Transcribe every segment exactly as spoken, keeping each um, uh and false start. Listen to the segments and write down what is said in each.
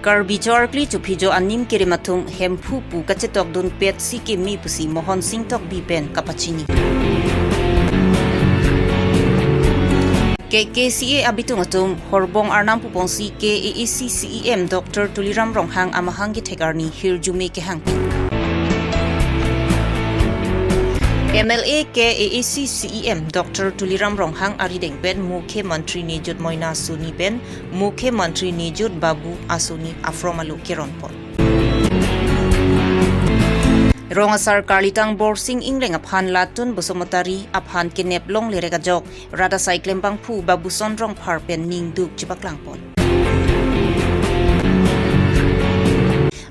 Karbi cho-arkli chophijo anim kerim atum Hemphu pu kachetokdunpet si keme pusi Mohon Sing Tokbi pen kapachini. K K C A abitung atum horbong arnam puponsi K A A C C E M Doctor Tuliram Ronghang amahang kethek arni hirjume kehang. M L A K A A C C E M Doctor Tuliram Ronghang arideng pen Mukhyamantri Nijut Moina Suni pen Mukhyamantri Nijut Babu Asoni afrom alo keronpon. Rong asar Karlitang Borsing Ingleng aphan Latun Basumatary aphan kenep longle rek ajok rat asai klembangphu Babuson Rongphar pen ningduk chepaklangpon.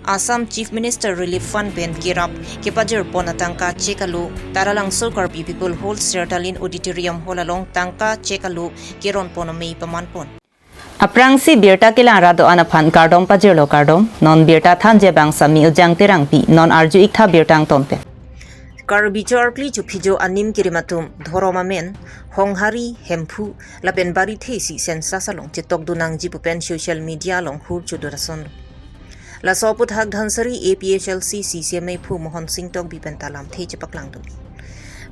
Assam Chief Minister Relief Fund pen kerap kepajirpon atangka cheque alo Taralangso Karbi People Hall Sertalin Auditorium Hall along tangka cheque alo keronpon amei pamanpon. Aphrangsi birta kelang rat do-an aphan kardom pajirlo kardom, non birta thanji abang Sami Ujang Terangpi, non arju-iktha birta angton pen. Karbi cho-arkli chophijo anim kerim atum dhorom amen, Honghari, Hemphu, lapen Barithe si census along chetokdun nangji pu pen social media along hur chodur asonlo. Laso aputhak Dhansiri A P H L C C C M A phu Mohon Sing Tokbi pen ta lamthe chepaklangdun.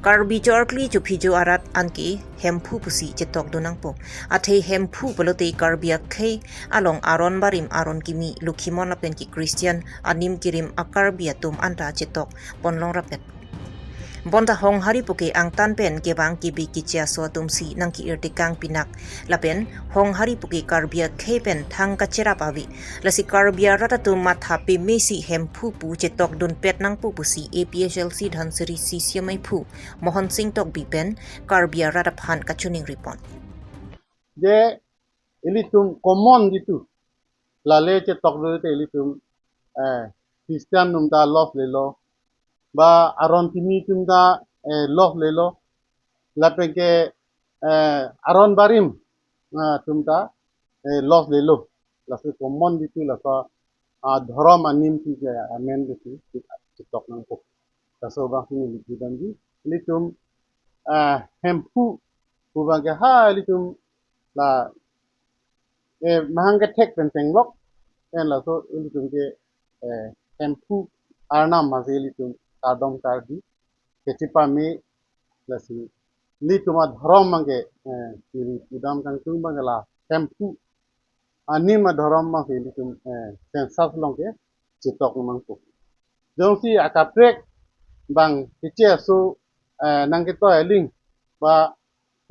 Karbi cho-arkli chophijo arat anke Hemphu pusi chetokdun nangpo. Athe Hemphu pulote Karbi akhei along aron barim, aron kimi, Lokhimon lapen ke Christian anim kerim a-Karbi atum anta chetokpon longrapet. Bonta Honghari puke angtan pen kevang kebe keche aso atumsi nangke-irtekang pinak. Lapen Honghari puke Karbi akhei pen thang kacherap ave. Lasi Karbi arat atum matha pemesi Hemphu pu chetokdunpet nangpo pusi A P H L C Dhansiri C C M A phu Mohon Sing Tokbi pen Karbi arat aphan kachiningripon. Je ilitum common jitu, lale chetokdunte ilitum, eh, Christian atum ta loss lelo, ba aron kimi atum ta, eh, loss lelo, lapenke, eh, aron barim, ah, atum ta, eh, loss lelo. Laso common jitu laso, ah, dhorom anim si ke amen jitu chetok nangpo. Laso abang si neli kedamji, ilitum, ah, Hemphu pu abangke ha ilitum la, eh, mahang kethek pen tenglok, en laso ilitum ke, eh, Hemphu arnam masi ilitum kardom kardi kechepame, lasi ilitum adhorom abangke, eh, neli kedam kangtung abangke la Hemphu anim adhorom abangke ilitum, eh, census along ke chetok nangpo. Jongsi akaprek abang keche aso, eh, nangketoi aling ba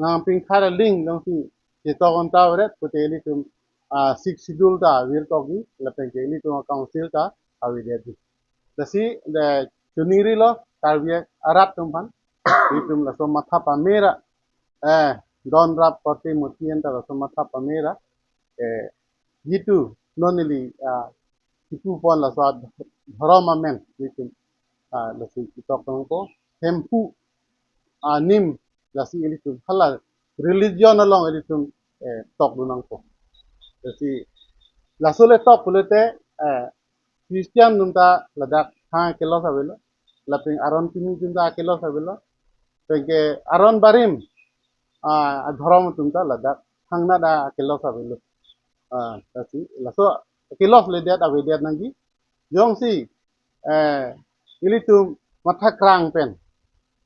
nangpingkhar aling jongsi chetok anta veret pute ilitum, ah, Sixth Schedule ta virtokji, lapenke ilitum council ta avedetji. Lasi de chiningrilo Karbi arat atum aphan, ilitum laso matha pamera, eh, don rap korte moti anta laso matha pamera, eh, jitu non neli, ah, kipupon laso dhorom amen, ilitum, ah, lasi chetok nangpo, Hemphu anim, lasi ilitum hala religion along ilitum, eh, tokdun nangpo. Lasi laso le tok pulote, eh, Christian atum ta ladak ha ke-loss avelo, lapen aron kimi atum ta ke-loss avelo, penke aron barim, ah, adhorom atum ta ladak hangnat ta ke-loss avelo. Ah, lasi laso ke-loss ledet avedet nangji. Jongsi, eh, ilitum matha krang pen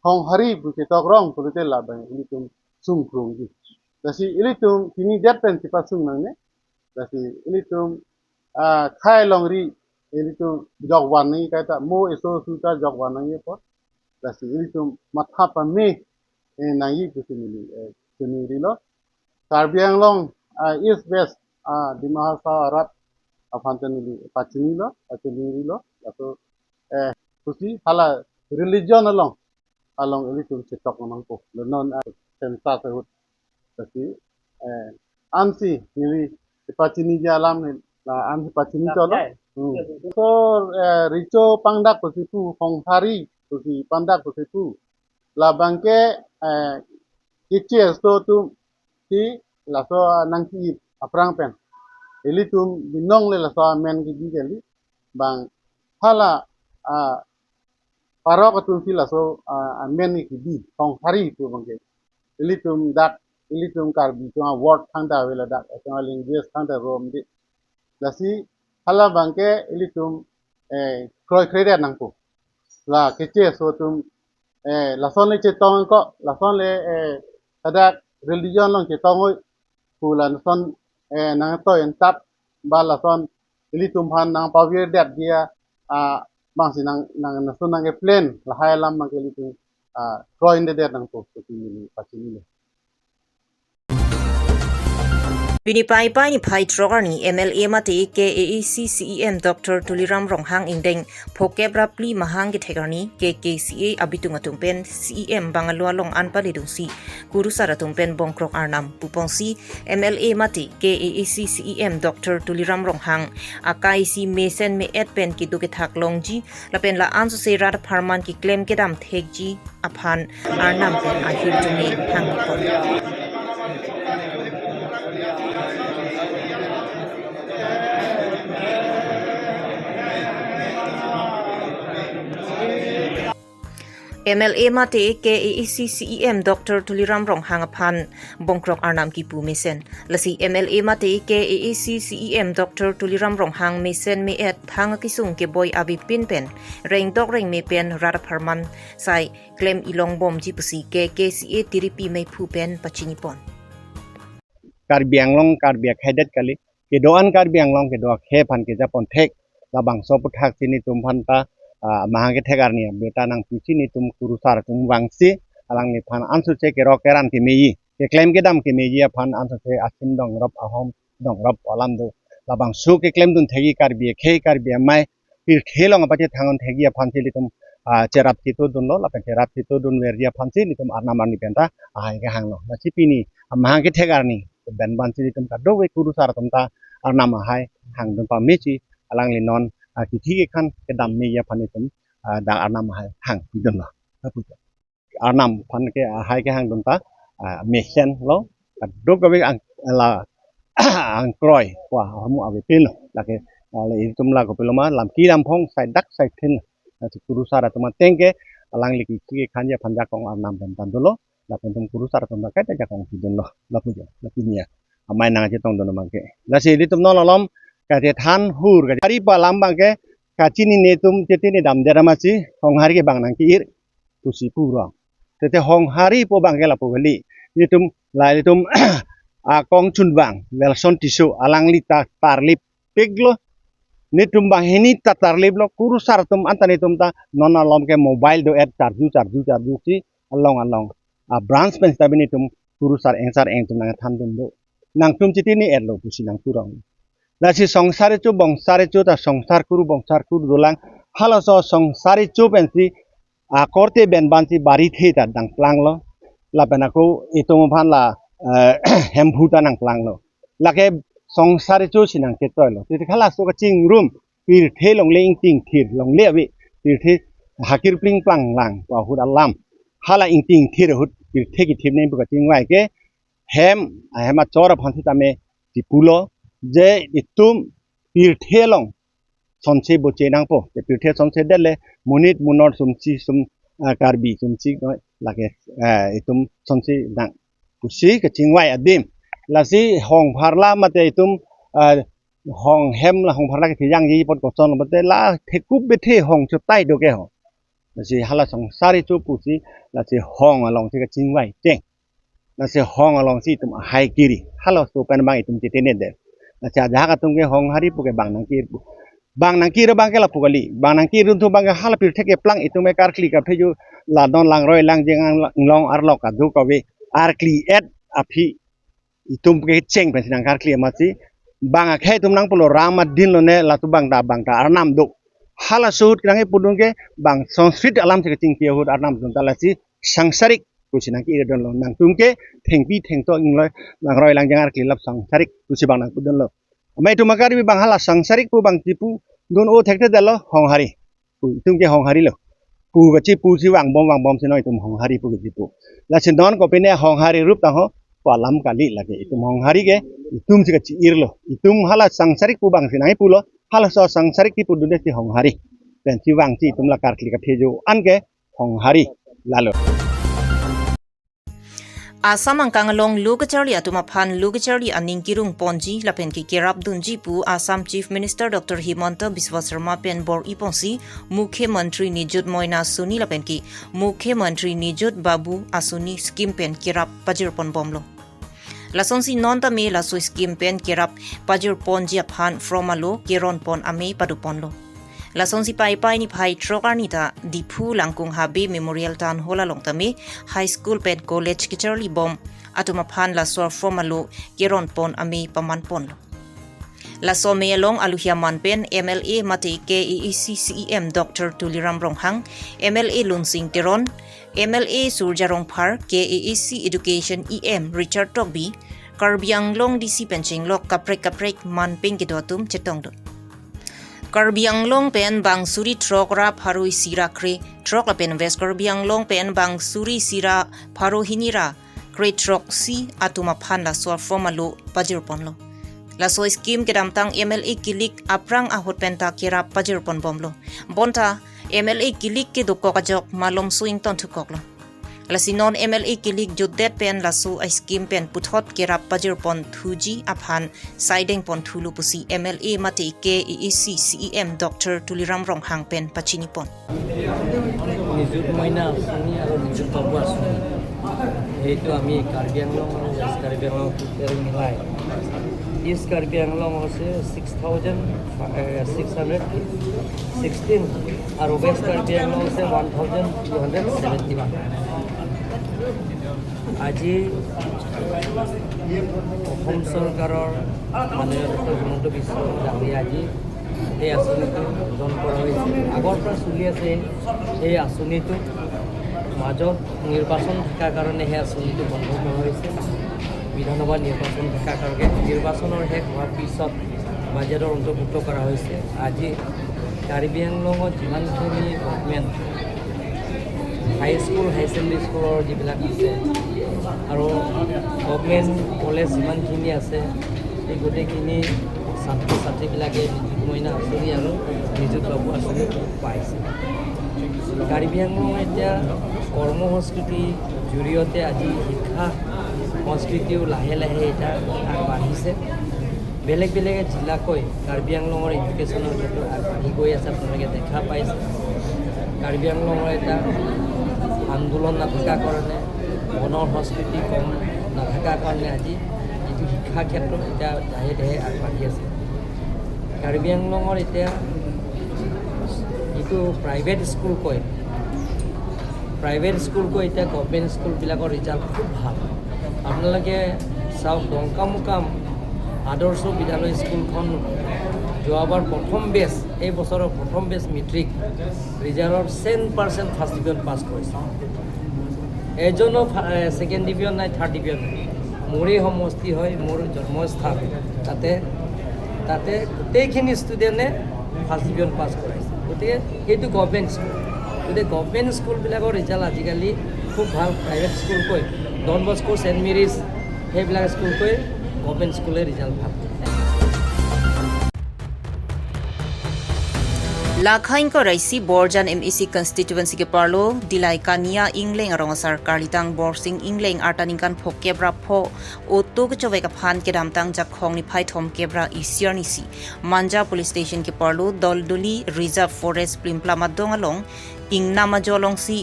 Honghari pu chetok rong pulote labang ilitum sungkrungji. Lasi ilitum pini det pen chepasung nangne. Lasi ilitum, ah, khei longri ilitum jokvan nangji, kaita mo eso su ta jokvan nangji apot. Lasi ilitum matha pame, eh, nangji pusi neli, eh, chiningrilo. Karbi Anglong, ah, East West, ah, Dima Hasao arat aphan ta neli pachinilo, pachiningrilo. Laso, eh, pusi hala religion along, along ilitum chetok nangpo. Lo non, ah, census ahut. Lasi, eh, ansi neli pachiniji alam neli, la ansi pachini cholo. Hmm. So, eh, Recho pangdak pusi pu, Honghari pusi pangdak pusi pu. Labangke, eh, keche aso atum si laso nangke-ip aphrang pen ilitum binong le laso amen kebi kali, bang hala, ah, parok atumsi laso, ah, amen kebi, Honghari pu abangke. Ilitum dak, ilitum Karbi atum a-word thangta ave ladak, atum a-language thangta romde. Lasi, Hala abangke ilitum, eh, kroikredet nangpo. La keche aso atum, eh, lason le chetong ko, lason le, eh, hadak religion along chetong oi, pu lason, eh, nangtoi entap, ba lason ilitum aphan nangpavirdet dia, ah, bangsi nang, nang, lason nangkeplan, lahai alam abangke ilitum, ah, kroidedet nangpo, seperti ini, pachinilo. Pini Paipai niphai throk arni M L A mate K A A C C E M Doctor Tuliram Ronghang ingdeng phokep ra phli mahang kethek arni K K C A abitung atum pen C E M bungalow along an paledungsi kurusar atum pen bongkrok arnam pu ponsi M L A mate K A A C C E M Doctor Tuliram Ronghang akai isi mesen me-et pen kedo kethak longji lapen la-an sose rat apharman keklem kedam thekji aphan arnam pen ahirjume hangpon. M L A mate K A A C C E M Doctor Tuliram Ronghang aphan bongkrok arnam kipu mesen. Lasi M L A mate K A A C C E M Doctor Tuliram Ronghang mesen me-et thang akisung keboi avepin pen rengdok rengme pen rat apharman sai klem ilong bomji pusi K K C A tiripi meiphu pen pachinipon. Karbi Anglong, Karbi akhaidet kali. Kedo-an Karbi Anglong, kedo akhei aphan kejapon thek. Labangso aputhaksi nelitum aphan ta, ah, mahang kethek arni abeta nangpusi nelitum kurusar atum vangsi, alangliphan ansose kerok keran kemeji, keklem kedam kemeji aphan ansose asim dongrop ahom dongrop alam do. Labangso keklemdun thekji Karbi akhei, Karbi amei, pirthe along apachethangdun thekji aphansi ilitum, ah, cherap chitudunlo, lapen cherap chitudunverji aphansi nelitum arnam arni pen ta ahai kehanglo. Lasi pini amahang kethek arni pen bansi nelitum kadokave kurusar atum ta arnam ahai hangdun pamesi alangli non, ah, kithi kekhan kedam meji aphan nelitum, ah, dak arnam ahai hangpidunlo. Lapu arnam aphan ke ahai kehangdun ta, ah, mesen lo, kadokave ang, la, angkroi pu ahormu avepinlo. Lake, ah, le ilitum la kopiloma lamki lamphong saidak saithin. Lasi kurusar atum ateng ke alangli kithi kekhanji aphan jakong arnam pen ta dolo. Lapen itum kurusar atum ta kaita jakong pidunlo. Lapu jo, lapu niya. Amei nangchetongdun abangke. Lasi ilitum non alom kachethan hur, kachari pu alam abangke kachinine atum chetine damdet amatsi Honghari ke bang nangke-ir pusi purong. Tete Honghari pu abangke lapu kali. Nelitum, la ilitum akong chunbang Welson Tisso alangli ta tarlip piklo. Nelitum banghini ta tarliplo, kurusar atum anta nelitum ta non alom ke mobile do-et charju charju charjusi along along a branch pen seta bi nelitum kurusar engsar engtum nangthandun do. Nangtum chetine-etlo pusi nangpurong. Lasi songsari cho bongsari cho ta songsar kuru bongsar kuru dolang. Halaso songsari cho pensi akorte pen bansi barithe ta dangplanglo. Lapen ako itum aphan la, eh, hemphu ta nangplanglo. Lake songsari chosi nangketoilo. Titi halaso kachingrum pirthe longle ingtingthir longle ave. Pirthe hakir plingplang lang pu ahut alam. Hala ingtingthir ahut pirthe kithip nangpu kachingvai ke hem, ahem achor aphan sitame chipulo je itum pirthe along sonse boche nangpo. Te pirthe sonsedetle monit munor sumsi sum, ah, Karbi sumsi noi lake, ah, itum sonse nang pusi kachingvai adim. Lasi hong pharla mate itum, ah, hong hem la hong pharla kethejangji apot kosonlo mate la thekup bethe hong chotai do ke ho. Lasi hala songsari cho pusi lasi hong alongsi kachingvai cheng. Lasi hong alongsi itum ahai kiri. Halaso pen bang itum chetine det. Lasi ajahak atum ke Honghari pu ke bang nangke-ir pu. Bang nangke-ir abangke lapu kali. Bang nangke-irdun thu abangke hala pirthe keplang itum ke karkli kapheju la non langroi langjeng inglong arlo kadokave arkli-et aphi itum kecheng pensi nangkarkli amatsi bang akhei atum nangpulo ram adin lone latum bang ta bang ta arnam do. Halaso ahut kenang ipudun ke bang Sanskrit alamsi kachingki ahut arnam dun ta lasi sangsarik pusi nangke-irdunlo. Nangtum ke thengpi thengto ingloi langroi langjeng arkli lap sangsarik pusi bang nangpudunlo. Amei itum a-Karbi bang hala sangsarik pu bang chipudun-o thekthedetlo Honghari. Pu itum ke Honghari lo. Pu kachipusi vangbom vangbomsi non itum Honghari pu kachipu. Lasi non kopine Honghari rup tangho pu alam kali lake. Itum Honghari ke itumsi kachi-irlo. Itum hala sangsarik pu bangsi nangkipulo. Halaso sangsarik kipudunde si Honghari. Pensi vangsi itum la karkli kapheju an ke Honghari lalo. Assam angkang along lo kacharli atum aphan lo kacharli aning kirung ponji lapen ke kerap dunji pu Assam Chief Minister Doctor Himanta Biswa Sarma pen bor-i ponsi Mukhyamantri Nijut Moina Asoni lapen ke Mukhyamantri Nijut Babu Asoni scheme pen kerap pajir pon bomlo. Lasonsi non tame laso scheme pen kerap pajir ponji aphan form alo keron pon amei pado ponlo. Lasonsi Paipai niphai throk arni ta Diphu Langkung Habe Memorial Town Hall along tame high school pen college kacharli bom atum aphan laso form alo keron pon amei paman ponlo. Laso amei along aluhia man pen M L A mate K A A C C E M Doctor Tuliram Ronghang, M L A Lunsing Teron, M L A Surjya Rongphar, K A A C Education E M Richard Tokbi, Karbi Anglong D C pen chenglok kaprek kaprek man pen kedo atum chetongdun. Karbi Anglong pen bang suri throk ra pharo isi ra kre throk lapen West Karbi Anglong pen bang suri isi ra pharo hini ra kre throk isi atum aphan laso form alo pajir ponlo. Laso scheme kedamtang M L A kilik aphrang ahut pen ta kerap pajir pon bomlo. Bonta M L A kilik kedokok ajok malomso ington thukoklo. Lasi non M L A kilik jutdet pen laso a scheme pen puthot kerap pajir pon thuji aphan saideng pon thulo pusi M L A mate K A A C C E M Doctor Tuliram Ronghang pen pachini pon. নিজুত মইনা আঁচনি আৰু নিজুত বাবু আঁচনি, এইটো আমি কাৰ্বি আংলং আৰু west Karbi আংলং টোটেল মিলাই ইষ্ট কাৰ্বি আংলং হৈছে six thousand six hundred sixteen আৰু ৱেষ্ট কাৰ্বি আংলং হৈছে one thousand two hundred seventy one. আজি অসম চৰকাৰৰ মাননীয় ডক্টৰ হিমন্ত বিশ্ব ডাঙৰীয়া আজি এই আঁচনিটো উদ্বোধন কৰা হৈছে। আগৰ পৰা চলি আছে এই আঁচনিটো। মাজত নিৰ্বাচন থকাৰ কাৰণে সেই আঁচনিটো বন্ধ কৰা হৈছে। বিধানসভা নিৰ্বাচন থকাৰ কাৰণে নিৰ্বাচনৰ শেষ হোৱাৰ পিছত বাজেটৰ অন্তৰ্ভুক্ত কৰা হৈছে। আজি কাৰ্বি আংলঙত যিমানখিনি government high school, high secondary স্কুলৰ যিবিলাক আছে আৰু গভৰ্ণমেণ্ট কলেজ যিমানখিনি আছে, এই গোটেইখিনি ছাত্ৰ ছাত্ৰীবিলাকে নিজুত মইনা আঁচনি আৰু নিজুত বাবু আঁচনি পাইছে। কাৰ্বি আংলঙে এতিয়া কৰ্ম সংস্কৃতিৰ জৰিয়তে আজি শিক্ষা সংস্কৃতিও লাহে লাহে এতিয়া আগবাঢ়িছে। বেলেগ বেলেগ জিলাকৈ কাৰ্বি আংলঙৰ এডুকেশ্যনৰ ক্ষেত্ৰত আগবাঢ়ি গৈ আছে, আপোনালোকে দেখা পাইছে। কাৰ্বি আংলঙৰ এটা আন্দোলন নাথাকা কাৰণে, বনৰ সংস্কৃতি কম নাথাকা কাৰণে আজি যিটো শিক্ষা ক্ষেত্ৰত এতিয়া লাহে লাহে আগবাঢ়ি আছে। কাৰ্বি আংলঙৰ এতিয়া যিটো প্ৰাইভেট স্কুল কয়, প্ৰাইভেট স্কুলতকৈ এতিয়া গভৰ্ণমেণ্ট স্কুলবিলাকৰ ৰিজাল্ট খুব ভাল। আপোনালোকে চাওক, ডংকামুকাম আদৰ্শ বিদ্যালয় স্কুলখন যোৱাবাৰ প্ৰথম বেচ, এই বছৰৰ প্ৰথম বেচ মেট্ৰিক ৰিজাল্টৰ cent percent first division pass কৰিছে। এজনো ছেকেণ্ড ডিভিজন নাই, থাৰ্ড ডিভিজন নাই। মোৰেই সমষ্টি হয়, মোৰ জন্মস্থান, তাতে তাতে গোটেইখিনি ষ্টুডেণ্টে ফাৰ্ষ্ট ডিভিজন পাছ কৰাইছে। গতিকে সেইটো গভৰ্ণমেণ্ট স্কুল। গতিকে গভৰ্ণমেণ্ট স্কুলবিলাকৰ ৰিজাল্ট আজিকালি খুব ভাল। প্ৰাইভেট স্কুলতকৈ, ডন বস্কো, ছেইণ্ট মেৰিজ, সেইবিলাক স্কুলতকৈ গভৰ্ণমেণ্ট স্কুলে ৰিজাল্ট ভাল। Lakhain ko raisi Borjan M A C constituency keparlo Dilai Kania Ingleng arong asar karlitang Borsing Ingleng arta ningkan phokep ra pho auto kechovek aphan kedamtang Jakhong niphai thomkep ra isi arnisi Manja Police Station keparlo Doldoli Reserve Forest Plimplam adong along ingnam ajo alongsi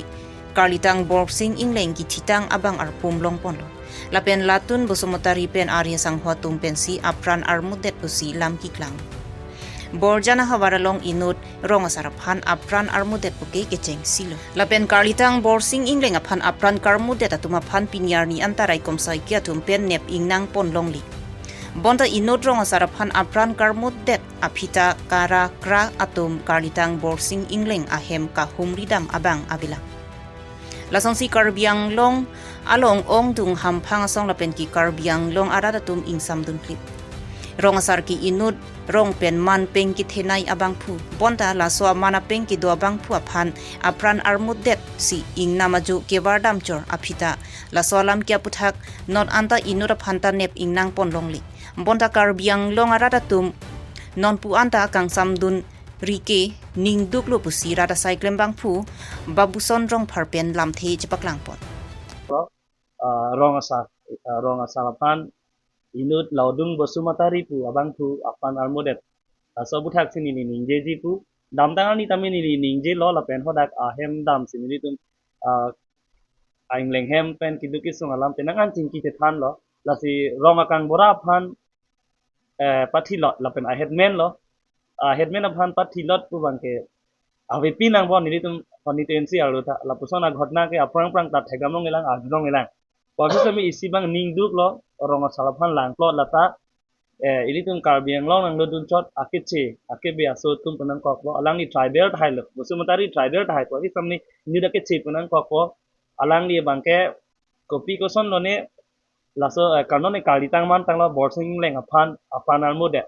karlitang Borsing Ingleng kithitang abang arpum longponlo. Lapen latun Bosomotari pen ari asangho atum pensi apran armutdet pusi lam keklang. Borjan ahavar along inut rong asar aphan apran armutdet puke kechengsilo. Lapen karlitang Borsing Ingleng aphan apran karmutdet atum aphan pini arni anta raikom saiki atum pen nep ingnang pon longle. Bonta inut rong asar aphan apran karmutdet aphi ta kara kra atum karlitang Borsing Ingleng ahem kahumridam abang avelang. Lasonsi Karbi Anglong along ongdung hamphang asong lapen ke Karbi Anglong arat atum ingsamdun klip. Rong asar ke inut rong pen man peng kethenei abangphu. Bonta laso aman apeng kedo abangphu aphan apran armutdet si ingnam ajo kevardam chor aphi ta laso alam ke aputhak non anta inut aphan ta nep ingnang pon longle. Bonta Karbi Anglong arat atum nonpu anta kangsamdun rike ningduklo pusi rat asai klembangphu Babuson Rongphar pen lamthe chepaklang pon. ah, rong asar, ah, rong asar aphan inut Laudung Basumatary pu abangphu apran armudet. Laso aputhak si neli ningjeji pu. Damtang arni tame neli ningjelo lapen hadak ahem dam si nelitum, ah, aingleng hem pen keduk kesung alam penang an chingki chethanlo. Lasi rong akangbura aphan, eh, pathilot lapen a headman lo. A headman aphan pathilot pu abangke avepi nangpo nelitum konstituensi arlo ta. Lapuson aghotna ke aphrang phrang ta thekdam longlelang, arjulong lelang. Puvoiphit tame isi abang ningduklo, rong asar aphan langplot lata, eh, ilitum Karbi Anglong nanglodun chot akeche, akebe aso atum pu nangkoklo, alangli tribal tahai lo, Basumatary tribal tahai, puvoiphit tame inut akeche pu nangkokpo, alangli abangke kopi koson lone, laso, eh, karno ne kalitang mantanglo Borsing Engleng aphan, apran armudet.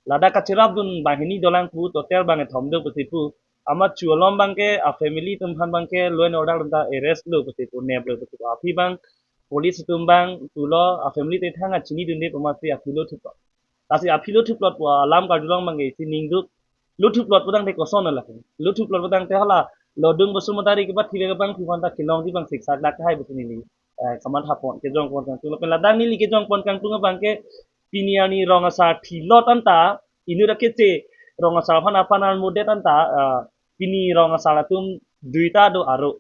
Ladak kacherapdun banghini dolang pu, total bang kethom do pusi pu. Amat chu alom abangke, a family atum aphan abangke, law and order atum ta arrest lo pusi pu, neplo pusi pu. Aphi abang, police atum abang, pulo, a family te thang achinidunde pu amatsi aphi lo thuplot. Lasi aphi lo thuplot pu alam karjulong abangke isi ningduk. Lo thuplot pu tangte koson lake. Lo thuplot pu tangte hala, Laudung Basumatary kepathi le abangphu aphan ta kelongji abang siksak dak tahai pusi neli, eh, kamathapon, kejongpon kangtung. Lapen ladak neli kejongpon kangtung abangke pini arni rong asar thilot anta, inut akeche rong asar aphan apran armudet anta, eh, pini rong asar atum duita do aro.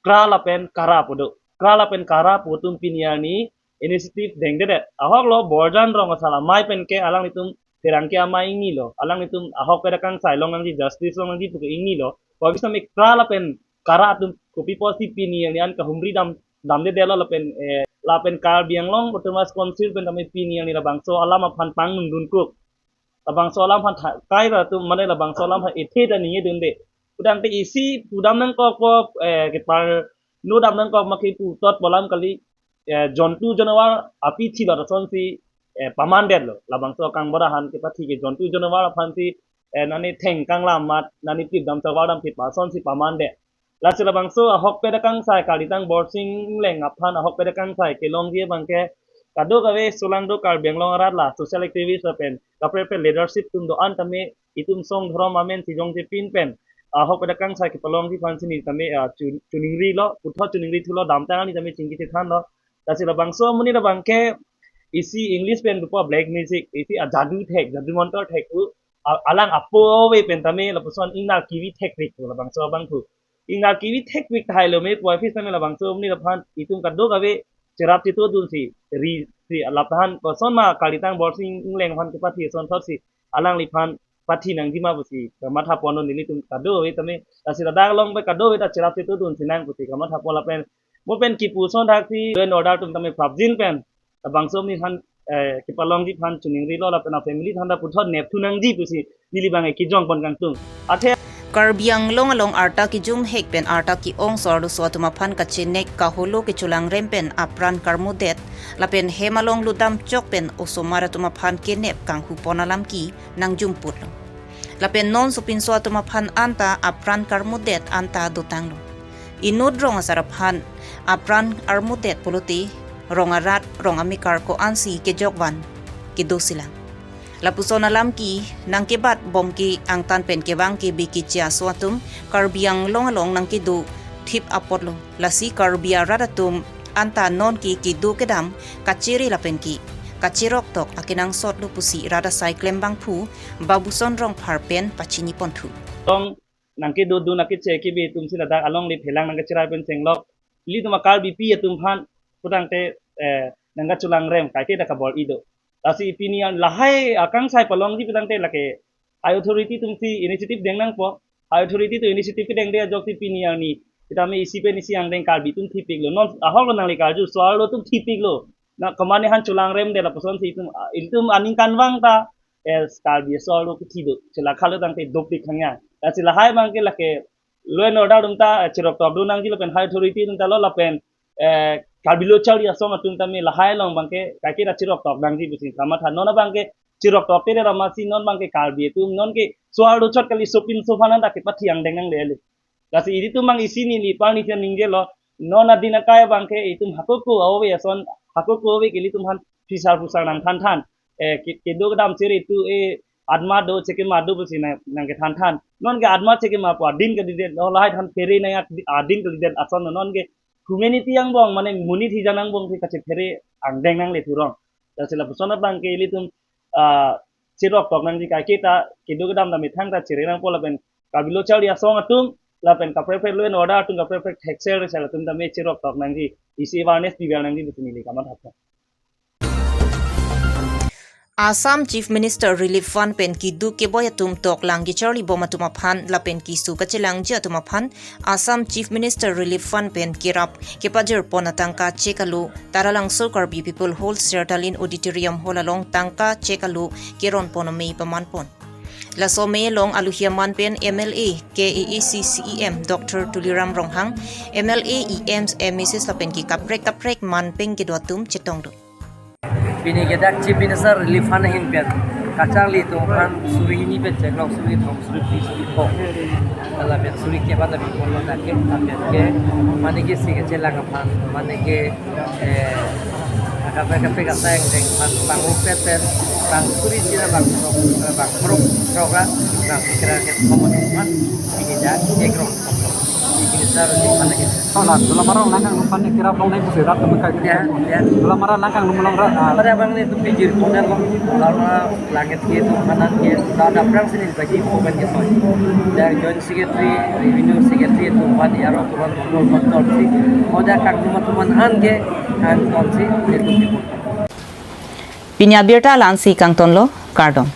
Kra lapen Kara pu do. Kra lapen Kara pu atum pini arni initiative dengdedet. Ahok lo Borjan rong asar amei pen ke alanglitum pherangke amei ingnilo. Alanglitum ahokpet akangsai longnangji, justice longnangji puke ingnilo. Puvoiphit tame Kra lapen Kara atum kopi pusi pini arni an kahumri dam, damdedetlo lapen, eh, lapen Karbi Anglong Autonomous Council pen tame pini arni labangso alam aphan pangnungdunkuk. Labangso alam aphan tha-, kai ra atum mane labangso alam aphan ethe ta ningjedunde. Pu tangte isi pudam nangkokpo, eh, keparnodam nangkok ma ke puthot pu alam kali, eh, jontu janwar api thilot asonsi, eh, pamandetlo. Labangso akangbura aphan kepathi ke jontu janwar aphansi, eh, nani theng kanglam amat, nani pip dam chavar dam pip asonsi pamandet. Lasi labangso ahokpet akangsai kalitang Borsing Engleng aphan ahokpet akangsai kelongji abangke kadokave solangdo Karbi Anglong arat la social activist lapen kaprek kaprek leadership atum do-an tame itum song dhorom amen si jongje pin pen ahokpet akangsai kepalongji aphansi neli tame, ah, chu-, chuningrilo, puthot chuningri thulo, damtang arni tame chingki chethanlo. Lasi labangso amonit abangke isi English pen dopo black magic, isi ajadu thek, jadu montor thek pu, a-, alang apo ave pen tame lapuson ingnar kivi thekpik pu labangso abangphu. Ingnar kivi thekpik tahai lo me puvoiphit tame labangso amonit aphan itum kadokave cherap chetodunsi, ri si alap tahan koson ma kalitang Borsing Engleng aphan kepathi asonthotsi alangliphan pathi nangji ma pusi kamathaponlo nelitum kadokave tame. Lasi ladak along pen kadokave ta cherap chetodunsi nang pusi kamathapon lapen mo pen kipu asonthaksi law and order atum tame prapjin pen labangso amonit aphan, eh, kepalongji aphan chuningrilo lapen a family aphan ta puthot nepthu nangji pusi neli abang kejongpon kangtung. Athe Karbi Anglong along arta kejum hek pen arta ke-ong so-arloso atum aphan kachenek kaholo kecholangrem pen apran karmudet lapen hem along lutdam chok pen osomar atum aphan kenep kanghupon alam ke nangjumputlo. Lapen non sopinso atum aphan anta apran karmudet anta dotanglo. Inut rong asar aphan apran armudet pulote rong arat rong amekar ko-ansi kejokvan kedo silang. Lapuson alam ke nangkebat bom ke angtan pen kevang ke biki chiaso atum Karbi Anglong along nangkedo thip apotlo. Lasi Karbi arat atum anta non ke kedo kedam kachere lapen ke kacherok tok akenangsotlo pusi rat asai klembangphu Babuson Rongphar pen pachiniponthu. Tong nangkedodun akeche kebe atumsi ladak alongle phelang nangkacherai pen chenglok. Ilitum a Karbipi atum aphan pu tangte, eh, nangkacholangrem kaike ta kabor-i do. Lasi pini an lahai akangsai palongji pu tangte lake high authority atumsi initiative deng nangpo. High authority atum initiative kedengde ajoksi pini arni sitame isi pen isi angdeng Karbi atum thipiklo. Non ahok lo nangli karju so-arlo atum thipiklo. Na komatne aphan cholangremde lapusonsi itum, ah, itum aningkanvang ta, eh, Karbi so-arlo kithi do. Chela khalo tangte dopik khangya. Lasi lahai abangke lake law and order atum ta, eh, cherok tokdun nangji lapen high authority atum ta lo lapen, eh, Karbi lo charli asong atum tame lahai along abangke kaike ta cherok tok nangji pusi kamatha. Non abangke cherok tokte ra masi non abangke Karbi atum non ke so-arlo chot kali sopinso aphan ta kepathi angdeng nangle. Lasi ilitum abang isi neli parni chen ningjelo, non adin akai abangke itum hakoko ave ason, hakoko ave ke ilitum aphan phisar phusar nangthanthan. Eh, ke-, kedo kedam chere tu, eh, atma do, chekema do pusi nang, nangkethanthan. Non ke atma chekema pu adin kalidet, lo lahai than phere nang ak-, adin kalidet ason non ke humanity angbong, mane monit hijan angbong si kachephere angdeng nangle thurong. Lasi lapuson abang ke ilitum, ah, cherok tok nangji, kaike ta kedo kedam ta methang ta chere nangpo, lapen kabilo charli asong atum, lapen kaprek prek law and order atum, kaprek prek thekser sel atum tame cherok tok nangji, isi awareness pivel nangji pusi neli kamatha. Assam Chief Minister Relief Fund pen keduk keboi atum toklang kecharli bom atum aphan lapen keso kachelangji atum aphan Assam Chief Minister Relief Fund pen kerap kepajir pon atangka cheque alo Taralangso Karbi People Hall Sertalin Auditorium Hall along tangka cheque alo keron pon amei paman pon. Laso amei along aluhi aman pen M L A, K A A C C E M Doctor Tuliram Ronghang, M L A, E Ms, M A Cs lapen ke kaprek kaprek man pen kedo atum chetong do. Pini ke dak Chief Minister Relief Fund ahin pen kacharli atum aphan suri hini pen cheklong, suri thom, suri phli, suri pho, lapen suri kep ta bipon lo dak ke, lapen ke mane ke si kachelang aphan, mane ke, eh, kaprek kaprek asai angdeng aphan pangrup pet pen, bang suri sira bang throk, bang throk throk ra, bang sikra ke thom aphan pini dak cheklong. Chief Minister Relief Fund ahin. Hola, Dolamara along nangkangnum aphan ne kerap longnai pusi rat temen kai. Ya, ya. Dolamara nangkangnum along rat, ah. Pada abang ne tu pijir koner lo. Dolamara langit ke atum aphan ke, dak aphrang si ne bagi komen ke soi. Dak Joint Secretary, Revenue Secretary atum aphan, aro atum aphan control control si. Hoda kangnum atum aphan an ke, an kon si, ne tu pijir. Pini abirta la-ansi kangtonlo, kardom.